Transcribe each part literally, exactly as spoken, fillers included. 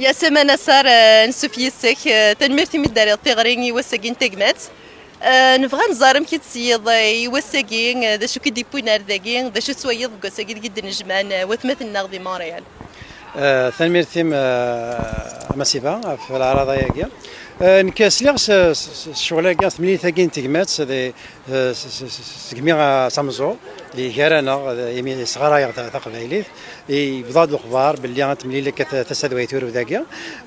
Yasama Nasar, eh, ansuf yis-k, eh, tanemmirt imi d-terriḍ tiɣri i wass-agi n tagmat. Eh, nebɣa ad nẓer amek i d-tesyiḍ, eh, i wass-agi, eh, d acu k-id-yewwin ar dagi, d acu twayeḍ deg wass-agi deg i d-nejman, eh, watmaten-nneɣ di Montréal. Eh, tanemmirt-im, eh, a Masiba, ɣef leɛraḍa-agi. Eh, nekk sliɣ s, s, s ccɣel-agi, s temlilit-agi n tegmat, di, eh, s, s, s, s, segmi, eh, s amẓu, di gar-aneɣ, eh, imi sɣarayeɣ ta-, taqbaylit, yebḍa-d lexbar belli ad temlil akka ta-, tasa d way turud dagi.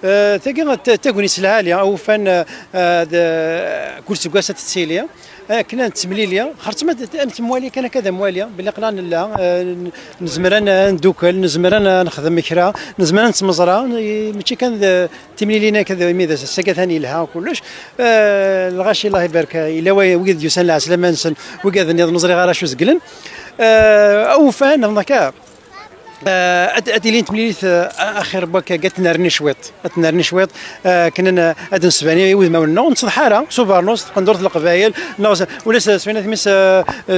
Eh, tagi, ta-, tagnit lɛali, awufan, eh, eh, d, kul seggas ad tettili. Akken ad nettemlili, xerṣum ad, ad nettemwali kan akka d amwali, belli aql-aɣ nella, eh, n-, nezmer ad n-, ad neddukel, nezmer ad n-, nexdem kra, nezmer ad nettmeẓra, i-, mačči kan d timlilin akka d imi d ass-agi atan yelha kullec. Eh, lɣaci, Allah ibarek, yella wa-, wigad d-yusan lɛeslama-nsen, wigad nniḍen ur ẓriɣ ara acu zeglen. Eh, awufan, neɣ akka. Eh, ad, ad ilin temlilit, eh, axir n wakka, ad tennerni cwiṭ, ad tennerni cwiṭ, eh, akken ad, ad nesbani i wudmawen-nneɣ, ur nettḍeḥ ara s ubernus, taqendurt n Leqbayel, neɣ s-, ula s, s, s,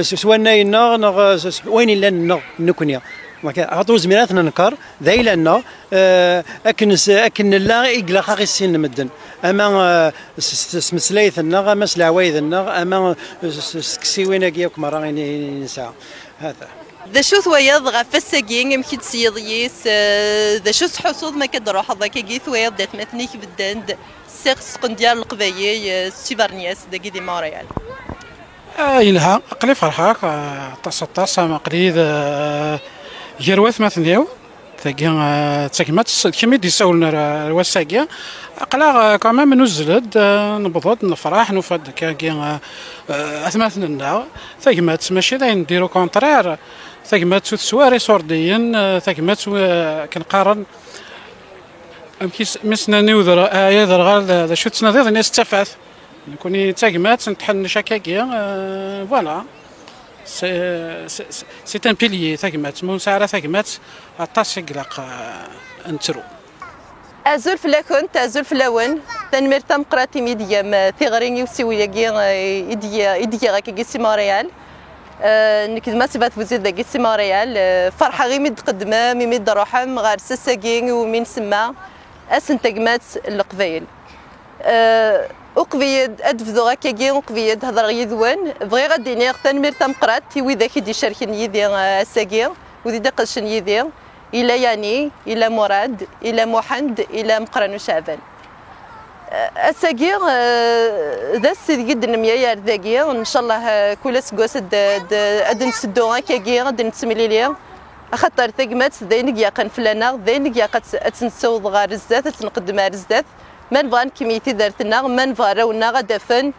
s, s wannay-nneɣ, neɣ s, s, wayen illan nneɣ, nekkni. Xaṭer ur zmireɣ ad t-nenker, d ayla-nneɣ, eh, akken s-, akken nella i ilaq ad ɣ-issin medden. Ama, eh, s, s, s tmeslayt-nneɣ, ama s leɛwayed-nneɣ, ama s, s, s teksiwin-agi akk merra i, i, i nesɛa. Hata. D acu twayeḍ ɣef wass-agi, amek i d-tesyiḍ yis, eh, d acu tettḥussuḍ ma akka d-truḥeḍ akkagi, twayeḍ-d atmaten-ik bedden-d, ssix s tqendyar n Leqbayel, eh, s tibernyas dagi di Montréal? Ah, yelha, aql-i ferḥeɣ, ah, aṭas, aṭas, am aql-i d, eh, gar watmaten-iw. Tagi, eh, d tagmat s-, d kemm i d-isawlen ar, ar wass-agi. Aql-aɣ, eh, quand même, nuzzel-d, eh, newweḍ-d, nefreḥ, nufa-d akka, eh, eh, atmaten-nneɣ. Tagmat mačči d ayen n dir, au contraire. Tagmat ur teswi ara iṣurdiyen, eh, tagmat, eh, akken qqaren, amek is-, mi s-nnan i uder-, eh, i aderɣal, d, d acu tettnadiḍ, ini-as d tafat. Nekkni d tagmat, netḥennec akkagi, eh, voilà. C'est, c'est, c'est, c'est un pilier, tagmat. Ma ur nesɛi ara tagmat, aṭas i ilaq, eh, ad nettru. Azul fell-akent, azul fell-awen. Tanemmirt tameqqrant imi d-tgam, eh, tiɣri i usiwel-agi, eh, i d-, i d-giɣ akkagi si Montréal. Eh, nekk d Masiba Tbuzid dagi si Montréal. Eh, ferḥeɣ imi d-tqeddmem, imi d-truḥem ɣer ass-agi iwumi nsemma ass n tagmat n Leqbayel. Eh, uqbel ad bduɣ akkagi, uqbel ad hedreɣ yid-wen, bɣiɣ ad d-iniɣ tanemmirt tameqqrant i widak i d-icerken yid-i, eh, ass-agi, wid i d-iqedcen yid-i, ila Yani, ila Murad, ila Muḥend, ila Meqqran Uceɛban. Eh, ass-agi, eh, d ass ideg i d-nemyayer dagi, ncallah, eh, kul aseggas ad, ad, ad netteddu akkagi, ad nettemlili, axaṭer tagmat d ayen i ilaqen fell-aneɣ, d ayen i ilaq ad, ad tt-nessaweḍ ɣer zdat, ad tt-nqeddem ɣer zdat. Ma nebɣa ad nkemmel tidert-nneɣ, ma nebɣa arraw-nneɣ ad d-afen,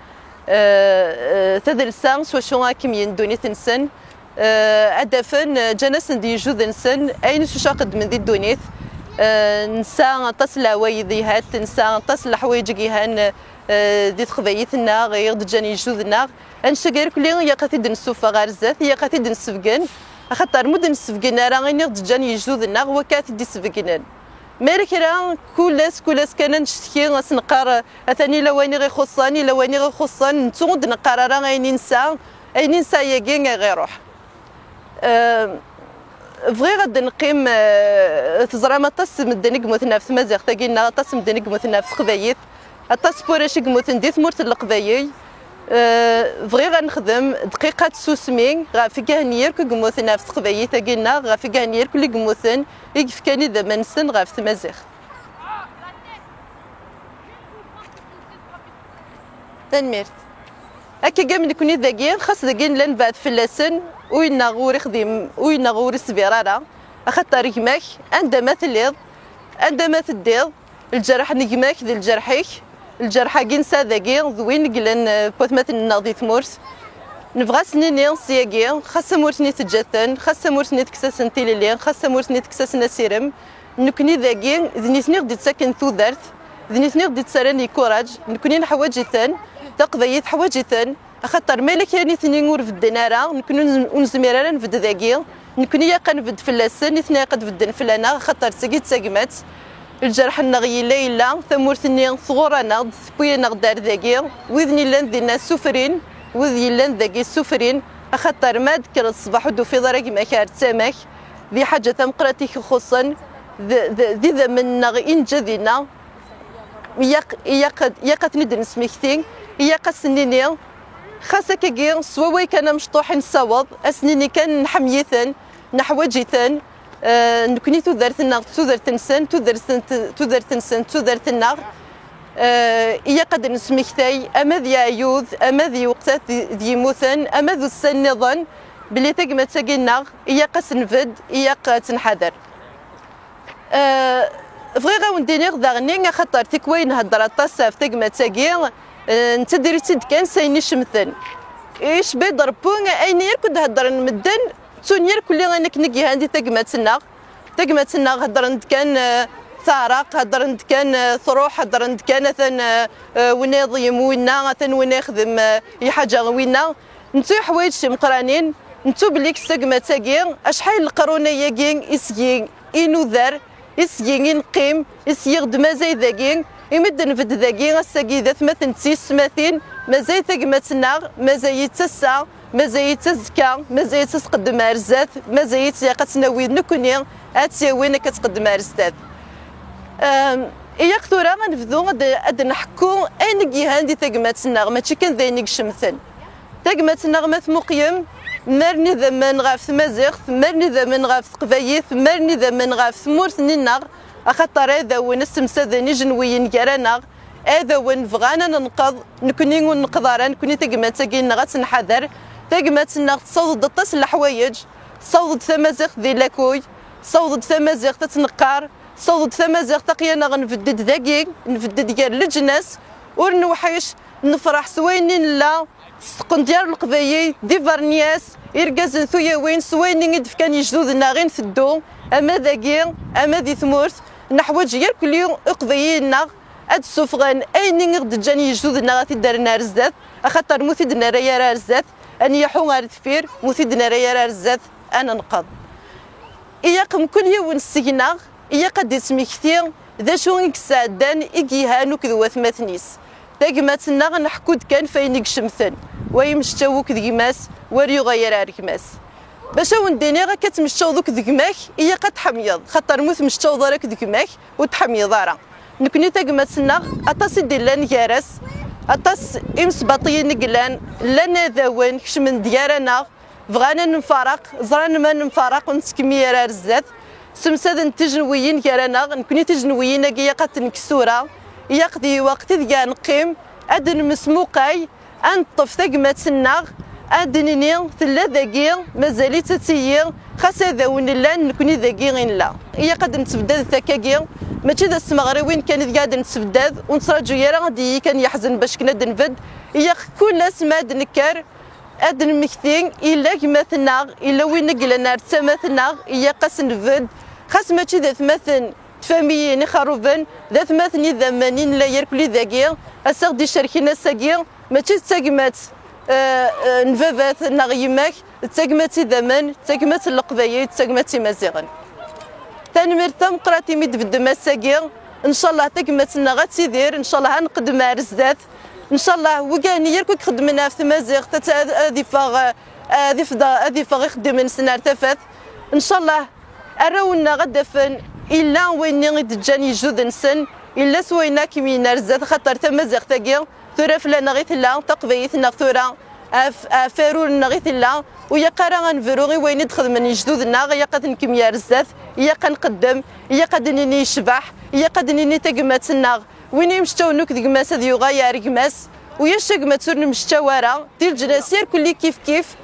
eh, eh, tadelsa s wacu ara kemmlen ddunit-nsen, eh, ad d-afen, eh, ǧǧan-asen-d yijjuden-nsen, ayen s wacu ara xeddmen di ddunit. Eh, nesɛa aṭas n leɛwayed yelhan, nesɛa aṭas n leḥwayeǧ i yelhan, eh, di teqbaylit-nneɣ, i ɣ-d-ǧǧan yijjuden-nneɣ. Annect-agi irkelli, ilaq ad t-id-nessufeɣ ɣer zdat, ilaq ad t-id-nessebgen, axaṭer ma ur d-nessebgen ara ayen i ɣ-d-ǧǧan yijjuden-nneɣ, wakka ad t-id-issebgnen. Ma yella kra, kul ass, kul ass kan ad necteki, ad s-neqqar, atan ila wayen i ɣ-ixuṣṣen, ila wayen i ɣ-ixuṣṣen, nettu ur d-neqqar ara ayen i nesɛa, ayen i nesɛa-yagi i ɣ-iruḥ. Eh, bɣiɣ ad d-neqqim, eh, teẓram aṭas n medden i yemmuten ɣef tmaziɣt-agi, neɣ aṭas n medden i yemmuten ɣef teqbaylit, aṭas n warrac i yemmuten di tmurt n Leqbayel. Eh, bɣiɣ ad nexdem dqiqa n tsusmi ɣef igehni irk i yemmuten ɣef teqbaylit-agi-nneɣ, ɣef igehni irk i yemmuten, i yefkan idammen-nsen ɣef tmaziɣt. Tanemmirt. Akka am nekni dagi, xas dagi nella nebɛed fell-asen, ur yennaɣ ur ixdim, ur yennaɣ ur isbir ara, axaṭer gma-k, anda ma telliḍ, anda ma teddiḍ, lǧerḥ n gma-k d lǧerḥ-ik, lǧerḥ-agi nesɛa dagi d win i yellan, eh, n watmaten-nneɣ di tmurt. Nebɣa ad s-nini syagi, xas tamurt-nni teǧǧa-ten, xas tamurt-nni tekkes-asen tilelli, xas tamurt-nni tekkes-asen asirem, nekni dagi, d nitni i ɣ-d-ittaken tudert, d nitni i ɣ-d-ittarran lkuraǧ, nekni neḥwaǧ-iten, taqbaylit teḥwaǧ-iten, axaṭer ma yella kra nitni ur bedden ara, nekni ur nez-, ur nezmir ara ad nbedd dagi, nekni ilaq ad nbedd fell-asen, nitni ilaq ad bedden fell-aneɣ, axaṭer seg i d tagmat, lǧerḥ-nneɣ yella, yella, tamurt-nni tɣur-aneɣ-d, tewwi-aneɣ-d ar dagi, wid yellan dinna ssufrin, wid yellan dagi ssufrin, axaṭer ma d-tekkreḍ ṣṣbeḥ ur d-tufiḍ ara gma-k ar tama-k, di ḥaǧa tameqqrant i k-ixuṣṣen, d, d, d idammen-nneɣ i neǧǧa dinna. Ilaq, ilaq, ilaq ad ten-id-nesmekti, ilaq ad sen-nini, xas akkagi s wawal kan amecṭuḥ i nessaweḍ, ad sen-nini kan nḥemmel-iten, neḥwaǧ-iten, eh, nekni tudert-nneɣ d tudert-nsen, tudert-nsen, tudert-nsen d tudert-nneɣ. Eh, ilaq ad nesmektay ama d yeɛyud, ama d lweqt-a d, d yemmuten, ama d ussan nniḍen, belli tagmat-agi-nneɣ ilaq ad s-nbedd, ilaq ad tt-nḥader. Eh, bɣiɣ ad wen-d-iniɣ daɣen, axaṭer tikwal nhedder aṭas ɣef tagmat-agi, eh, nettader-itt-id kan s ayen icemten. Icebba-d Rebbi ayen irk d-heddren medden, ttun irkelli ayen akken i yelhan di tagmat-nneɣ. Tagmat-nneɣ heddren-d kan, eh, teɛraq, heddren-d kan, eh, truḥ, heddren-d kan atan, eh, eh, winna iḍeyyem winna, atan winna ixdem, eh, lḥaǧa winna. Nettu yeḥwayeǧ timeqqranin, nettu belli deg tagmat-agi, acḥal n leqrun ayagi i seg-i i nuder, i seg-i i neqqim, i seg-i d mazal dagi, imi d-nbedd dagi ass-agi d atmaten d tiyessetmatin, mazal tagmat-nneɣ, mazal-itt ass-a, mazal-itt azekka, mazal-itt ad tqeddem ar zdat, mazal-itt ilaq ad tt-nawi d nekkni, ad tt-yawin akka ad tqeddem ar zdat. Ehm, ilaq tura ad nebdu ad, ad nḥekku ayen i yelhan di tagmat-nneɣ, mačči kan d ayen i icemten. Tagmat-nneɣ ma tmuqlem, mmalen idammen ɣef tmaziɣt, mmalen idammen ɣef teqbaylit, mmalen idammen ɣef tmurt-nni-nneɣ, axaṭer ad awen ad ssemsaden ijenwiyen gar-aneɣ, ad awen bɣan ad nenqeḍ, nekkni ur nenqeḍ ara, nekkni tagmat-agi-nneɣ ad tt-nḥader. Tagmat-nneɣ tessaweḍ-d aṭas n leḥwayeǧ, tessaweḍ-d tamaziɣt di lakuy, tessaweḍ-d tamaziɣt ad tt-neqqar, tessaweḍ-d tamaziɣt aql-aneɣ nbedded dagi, nbedded gar leǧnas, ur newḥic, nefreḥ s wayen i nella, s tqendyar n leqbayel, d ibernyas, irgazen tuyawin, s wayen i d-fkan yejduden-nneɣ i nteddu, ama dagi, ama di tmurt, neḥwaǧ irkelli iqbayliyen-nneɣ ad d-ssufɣen ayen i ɣ-d-ǧǧan yejduden-nneɣ ad t-id-rren ar zdat, axaṭer mu t-id-nerra ara ar zdat, ad nyaḥu ar deffir, mu t-id-nerra ara ar zdat, ad nenqeḍ. Ilaq mkul yiwen seg-neɣ, ilaq ad d-ismekti d acu i yesɛeddan i yelhan akked watmaten-is. Tagmat-nneɣ nḥekku-d kan f ayen i icemten, wa yemmecčaw akked gma-s, wa ur yuɣal ara ar gma-s. Bac ad wen-d-iniɣ akka temmecčaweḍ akked gma-k, ilaq ad tḥemmleḍ, xaṭer mu temmecčaweḍ ara akked gma-k, ur tḥemmleḍ ara. Nekkni tagmat-nneɣ, aṭas i d-illan gar-as, aṭas imesbaṭliyen i yellan, llan iɛdawen, kecmen-d gar-aneɣ, bɣan ad nemfaraq, ẓran ma nemfaraq ur nettkemmil ara ar zdat, ssemsaden tijenwiyin gar-aneɣ, nekkni tijenwiyin-agi ilaq ad tt-nekkes tura, ilaq di lweqt ideg ara neqqim, ad d-nemsmuqal, ad neṭṭef tagmat-nneɣ, ad d-nini tella dagi, mazal-itt ad tili, xas iɛdawen llan, nekkni dagi i nella. Ilaq ad d-nettbeddad akkagi, mačči d asmeɣriwin kan ideg ad d-nettbeddad, ur nettraǧu ara ad d-yili kan yeḥzen bac kan ad d-nbedd, ilaq kul ass ma ad d-nekker, ad d-nemmekti, illa gma-tneɣ, illa win i yellan ar tama-tneɣ, ilaq ad s-nbedd, xas mačči d atmaten tfamiyin ixerruben, d atmaten idammen i nella irkelli dagi, ass-a ɣ-d-icerken ass-agi, mačči d tagmat, eh, eh, n baba-t neɣ yemma-k, d tagmat idammen, d tagmat n leqbayel, d tagmat imaziɣen. Tanemmirt tameqqrant imi d-tbeddem ass-agi. Ncallah tagmat-nneɣ ad tidir, ncallah ad nqeddem ar zdat. Ncallah wigani irk i ixeddmen ɣef tmaziɣt ad, ad, ad iffeɣ, ad iffeɣ, ad iffeɣ ixeddimen-nsen ar tafat. Ncallah arraw-nneɣ ad d-afen illa wayen i d-ǧǧan yejjuden-nsen, illa s wayen ad kemmlen ar zdat, xaṭer tamaziɣt-agi tura fell-aneɣ i tella, taqbaylit-nneɣ tura ɣef, ɣef arur-nneɣ i tella, ur ilaq ara ad nebru i wayen i d-xedmen yejjuden-nneɣ, ilaq ad nekkemmel ar zdat, ilaq ad nqeddem, ilaq ad d-nini yecbeḥ, ilaq ad d-nini tagmat-nneɣ. Win yemmecčawen akk d gma-s ad yuɣal ar gma-s, ulac tagmat ur nemmecčaw ara, di leǧnas irkelli kif kif.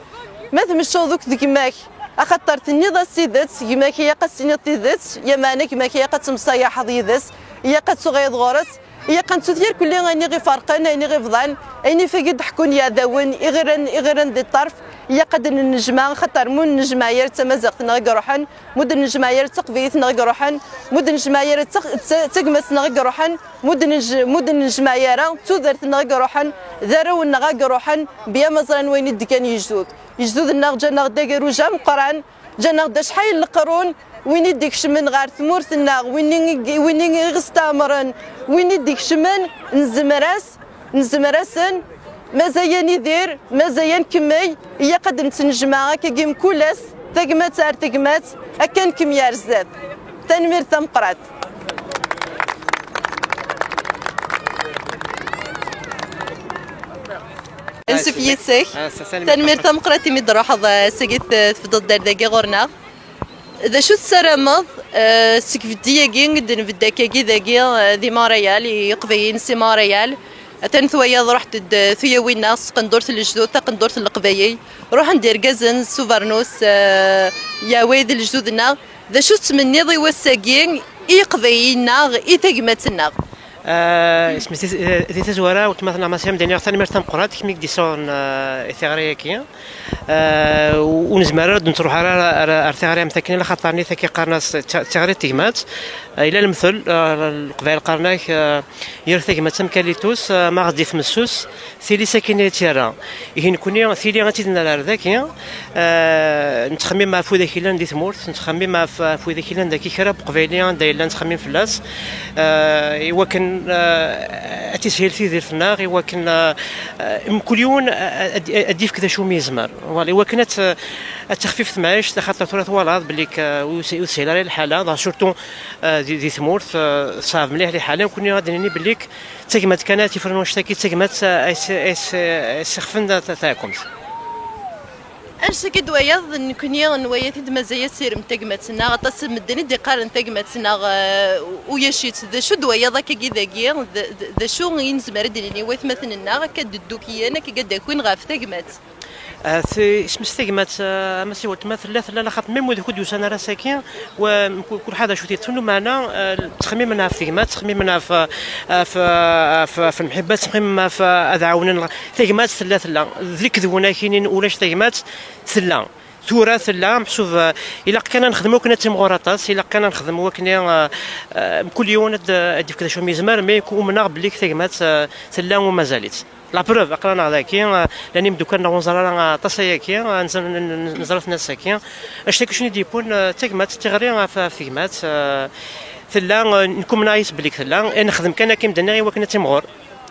Ma temmecčaweḍ akk d gma-k, axaṭer tenniḍ-as tidet, gma-k ilaq ad s-tiniḍ tidet, lameɛna gma-k ilaq ad temsayaḥeḍ yid-s, ilaq ad tuɣaleḍ ɣur-s, ilaq ad nettu irkelli ayen i ɣ-iferqen, ayen i ɣ-ibḍan, ayen ifeg i d-ḥekkun yiɛdawen, i ɣ-irran, i ɣ-irran di ṭṭerf, ilaq ad d-nennejmaɛ, axaṭer mu nennejmaɛ ara d tamaziɣt-nneɣ i iruḥen, mu d-nennejmaɛ ara d taqbaylit-nneɣ i iruḥen, mu d-nennejmaɛ ara d taq-, d ta-, d tagmat-nneɣ i iruḥen, mu d-nej-, mu d-nennejmaɛ ara d tudert-nneɣ i iruḥen, d arraw-nneɣ i iruḥen, bya ma ẓran wayen i d-kkan yejdud. Yejdud-nneɣ ǧǧan-aɣ-d agerruj ameqqran, ǧǧan-aɣ-d acḥal n leqrun, win i d-ikecmen ɣer tmurt-nneɣ, win i, win i ɣ-isteɛmren, win i d-ikecmen, nezmer-as, nezmer-asen, mazal ad nidir, mazal ad nkemmel, ilaq ad nettnejmaɛ akkagi mkul ass, tagmat ar tegmat, akka ad nkemmel ar zdat. Tanemmirt tameqqrant. Ansuf yis-k. Tanemmirt tameqqrant imi d-truḥeḍ, eh, ass-agi t-, tefdeḍ-d ar dagi ɣur-neɣ. D acu tessarameḍ, eh, seg beddi-agi i d-nbedd akkagi dagi, eh, di Montréal, i Iqbayliyen si Montréal? Atan twayaḍ ruḥent-d, eh, tuyawin-nneɣ s tqendurt n lejdud, taqendurt n Leqbayel. Ruḥen-d irgazen s ubernus, eh, i ɛwayed n lejdud-nneɣ. D acu tettmenniḍ i wass-agi, i Iqbayliyen-nneɣ, i tagmat-nneɣ? Ah, isem-is di, di tazwara, weltma-tneɣ Massi, am d-iniɣ tanemmirt tameqqrant, kemm i k-d-yessawḍen, ah, i tiɣri-agi. Ah, ur nezmir ara ad nettruḥ ara ar, ar, ar tiɣri am takken, ala xaṭer nitni qqaren-as d ta-, d tiɣri n tegmat. Ah, yella lemtel, ah, Leqbayel qqaren-ak, ah, yir tagmat am kalitus, ah, ma ɣ-d-ifem ssus, tili sakin ay tt-yerra. Ihi nekkni, tili ad tt-id-nerr ar daki, eh, nettxemmim ɣef widak yellan di tmurt, nettxemmim ɣef, ɣef widak yellan daki, kra n Uqbayli anda yella nettxemmim fell-as, eh, i wakken, eh, ad tishil tudert-nneɣ, i wakken, eh, eh, mkul yiwen, eh, ad, ad d-yefk d acu umi yezmer. Voilà, i wakken ad t-, ad texfif temɛict, axaṭer tura twalaḍ belli k-, ur s-, ur teshil ara lḥala, dɣa surtout, eh, di, di tmurt, eh, ṣɛeb mliḥ liḥala, nekkni ad d-nini belli d tagmat kan ara tt-yefrun annect-agi, d tagmat, eh, ay s-, ay s-, ay s-ixfen ta-, ta-, taɛkumt. Anect-agi d wayeḍ, nekkni nwaya-t-id mazal asirem n tagmat-nneɣ, aṭas n medden i d-iqqaren tagmat-nneɣ, eh, ulac-itt. D acu d wayeḍ akkagi dagi? D, d, d acu i nezmer ad d-nini i watmaten-nneɣ akka d-ddukkiyen, akka ad d-akin ɣef tagmat? Ah, t-, isem-is tagmat, ah, ama si weltma tella, tella, laxaṭ mim wid kud yusan ara saki, wa, mku-, kul ḥad acu t-yeṭṭfen, lmeɛna, ah, ttxemmimen ɣef tegmat, ttxemmimen ɣef, ɣef, ɣef, ɣef lemḥibba, ttxemmimen ɣef, ah, ad ɛawnen. Tagmat tella, tella. D lekdeb win akinin ulac tagmat, tella. Tura tella, meḥsub, ah, ilaq kan ad nexdem akken ad timɣur aṭas, ilaq kan ad nexdem wakken, ah, ah, mkul yiwen ad, ad d-yefk d acu mi yezmer, mi umneɣ belli tagmat, ah, tella u mazal-itt. La preuve, aql-aneɣ daki, eh, llan imeddukal-nneɣ ur nẓerr ara aṭas ayagi, eh, nẓ-, n-, n-, neẓra-ten ass-agi. Anect-agi acu i d-yewwin, eh, d tagmat, d tiɣri ɣef, ɣef tegmat, eh, tella, eh, nekk umneɣ yis belli tella, eh, nexdem kan akken d-nniɣ i wakken ad timɣur,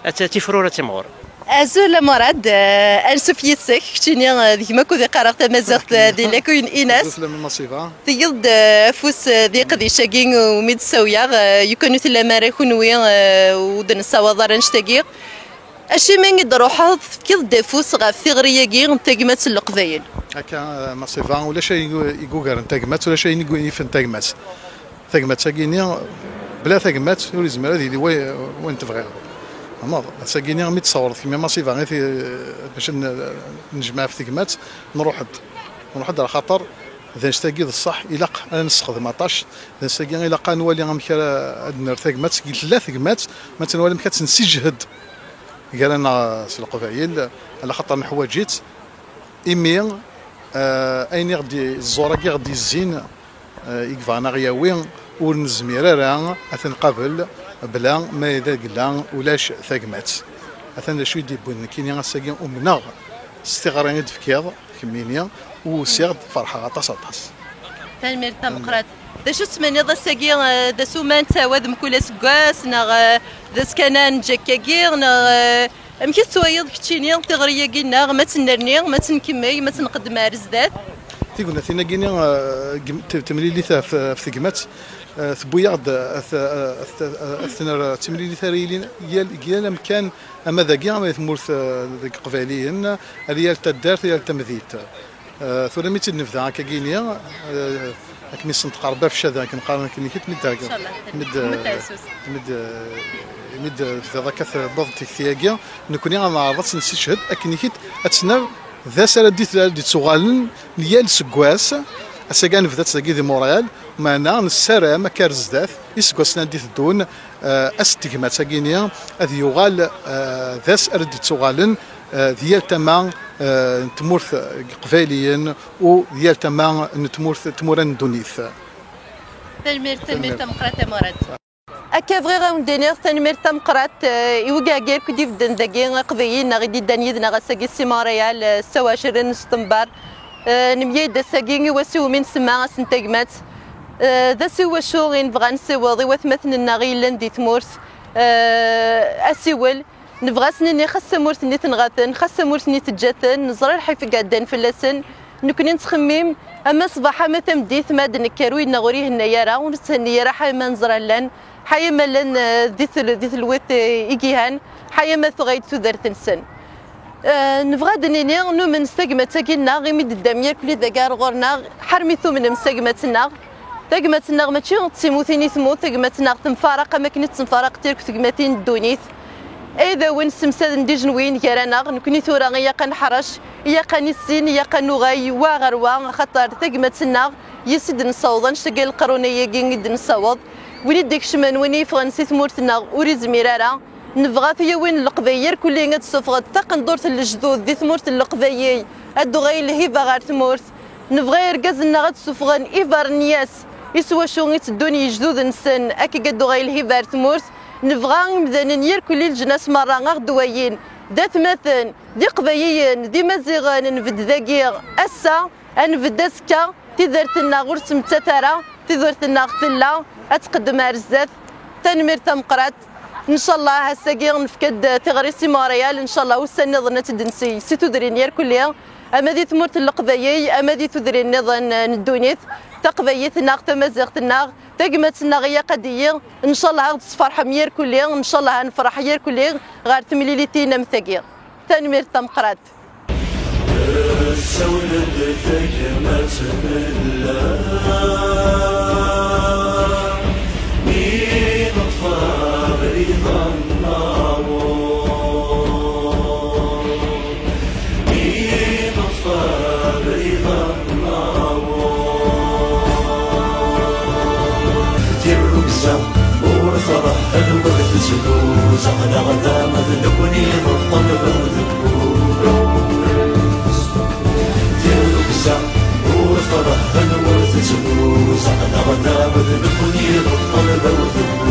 ad t-, ad tifrur ad timɣur. Azul a Murad, eh, ansuf yis-k, keččini, eh, d gma-k ur iqqareɣ tamaziɣt, eh, di Lakuyen Inas. Azul a Masiva. Tgiḍ-d, eh, afus, eh, di qdic-agi umi d-ssawyeɣ, eh, yukan ur tellam ara kunwi, eh, ur d-nessawaḍ ara annect-agi. Acimi i d-ruḥeḍ tefkiḍ-d afus ɣef tiɣri-agi n tagmat n Leqbayel? Akka, eh, Masiva, ulac ayen i yugaren tagmat, ulac ayen i yifen tagmat. Tagmat-agi-ni, bla tagmat, ur yezmir ad yili wa-, wayen tebɣiḍ. Tfehmeḍ? Ass-agi-ni, mi d-tsawreḍ kemmi Masiva, i ti-, bac n-, nejmeɛ ɣef tegmat, nruḥ-d. Nruḥ-d ar xaṭer, d anect-agi d ṣṣeḥ, ilaq ad nessexdem aṭac, d anect-agi ilaq ad nwali amek ara ad nerr tagmat, seg tella tegmat, ma tt-nwali amek ad tt-nsiǧhed gar-aneɣ s Leqbayel, ala xaṭer neḥwaǧ-itt. Imi, eh, ayen i ɣ-d-, ẓẓur-agi i ɣ-d-yezzin, eh, i yebɣan a ɣ-yawi, ur nezmir ara ad t-nqabel bla ma d agella ulac tagmat. Atan d acu i d-yewwin nekkini ass-agi, umneɣ s tiɣri i d-tefkiḍ kemmini, u usiɣ-d ferḥeɣ aṭas, aṭas. Tanemmirt tameqqrant. D acu tettmenniḍ ass-agi, eh, d asuman nettawad mkul aseggas, neɣ, eh, d ass kan ad neǧǧ akkagi, neɣ, eh, amek i tettwaliḍ keččini tiɣri-agi-nneɣ, ma tt-nnerni, ma tt-nkemmel, ma tt-nqeddem ar zdat? Tignatin-agi-ni, eh, gem-, t-, temlilit ɣef, ɣef tegmat, eh, tewwi-yaɣ-d, eh, t-, eh, t-, eh, ad t-nerr d timlilit ara yilin yal, yal amkan, ama dagi, ama di tmurt, eh, deg Iqbayliyen, ar yal taddart, yal tamdint. Eh, tura mi tt-id-nebda akkagini, eh, akken i senṭeq Rebbi ɣef ccada, akken qqaren akken ikit, mi d-, Incallah. Mi d-, Mut ɛessas. Mi d-, mi d-tebdiḍ akka tewweḍ tikti-agi, nekkni ad neɛreḍ ad tt-nessiched akken ikit, ad tt-nerr d ass ara d-, ara d-ittuɣalen yal seggas. Ass-agi ad nebda-tt dagi di Montréal, meɛna nessaram akka ar zdat, iseggasen ad d-iteddun, eh, ass n tegmat-agi-ni ad yuɣal, eh, d ass ara d-ittuɣalen, eh, di yal tama, eh, n tmurt n Iqbayliyen u di yal tama n tmurt, tmura n ddunit. Tanemmirt, tanemmirt tameqqrant a Murad. Akka bɣiɣ ad wen-d-iniɣ tanemmirt tameqqrant, eh, i wigagi akk i d-ibedden dagi, Iqbayliyen-nneɣ i d-iddan yid-neɣ ass-agi si Montréal, eh, ssetta u ɛecrin n September. Eh, nemlal-d ass-agi i wass iwumi nsemma ass n tagmat. Eh, d ass i wacu i nebɣa nsiweḍ i watmaten-nneɣ i yellan di tmurt. Eh, asiwel, nebɣa ad s-nini xas tamurt-nni tenɣa-ten, xas tamurt-nni teǧǧa-ten, neẓra lḥif i iɛeddan fell-asen, Nekkni nettxemmim ama ṣṣbeḥ ama tameddit, ma ad d-nekker, winna ur ihenna ara, ur netthenni ara, ḥaya ma neẓra llan, ḥaya ma llan, eh, di tel-, di telwit, eh, i gihan, ḥaya ma tuɣa-d tudert-nsen. Eh, nebɣa ad d-nini, numen s tagmat-agi-nneɣ, imi d-teddam yerkli dagi ar ɣur-neɣ, ḥarmi tumnem s tagmat-nneɣ. Tagmat-nneɣ mačči d timutin i temmut, tagmat-nneɣ temfaraq am akken i d-temfaraq tirk tegmatin n ddunit. Ay d awen ssemsaden d ijenwiyen gar-aneɣ, nekkni tura ilaq ad neḥrec, ilaq ad nissin, ilaq ad nuɣal wa ɣer wa, axaṭer tagmat-nneɣ yes i d-nessaweḍ annect-agi n leqrun-agi i d-nessaweḍ. Win i d-ikecmen, win i yeffɣen si tmurt-nneɣ ur izmir ara. Nebɣa tiyawin n Leqbayel irkelli ad d-suffɣent taqendurt n lejdud di tmurt n Leqbayel, ad d-tuɣal lhiba ɣer tmurt. Nebɣa irgazen-nneɣ ad d-suffɣen ibernyas i s wacu i tteddun yejjuden-nsen, akka ad d-tuɣal lhiba ɣer tmurt. Nebɣa imdanen irkelli, leǧnas merra, aɣ-d-wayin d atmaten, d iqbayliyen, d imaziɣen, nbedd dagi ass-a, ad nbedd azekka. Tidert-nneɣ ur tettmettat ara, tidert-nneɣ tella, ad tqeddem ar zdat. Tanemmirt tameqqrant. Ncallah ass-agi nefka-d tiɣri si Montréal, ncallah ussan nniḍen ad tt-id-nsi si tudrin irkelli, ama di tmurt n Leqbayel, ama di tudrin nniḍen n ddunit. Taqbaylit-nneɣ, tamaziɣt-nneɣ, tagmat-nneɣ i aqadiyi. Ncallah ad ɣ-d-tesferḥem irkelli, ncallah ad nefreḥ irkelli ɣer temlilitin am tagi. Tanemmirt tameqqrant. Ssawlen-d tagmat nella, mi neṭṭef abrid ad naweḍ, mi neṭṭef abrid ad naweḍ. Tirrugza ur tṛehhen ur tettnuz, aql-aɣ da ma d nekkni neṭṭel d awdebbu. Tirrugza ur tṛehhen ur tettnuz, aql-aɣ da ma d nekkni neṭṭel d awdebbu.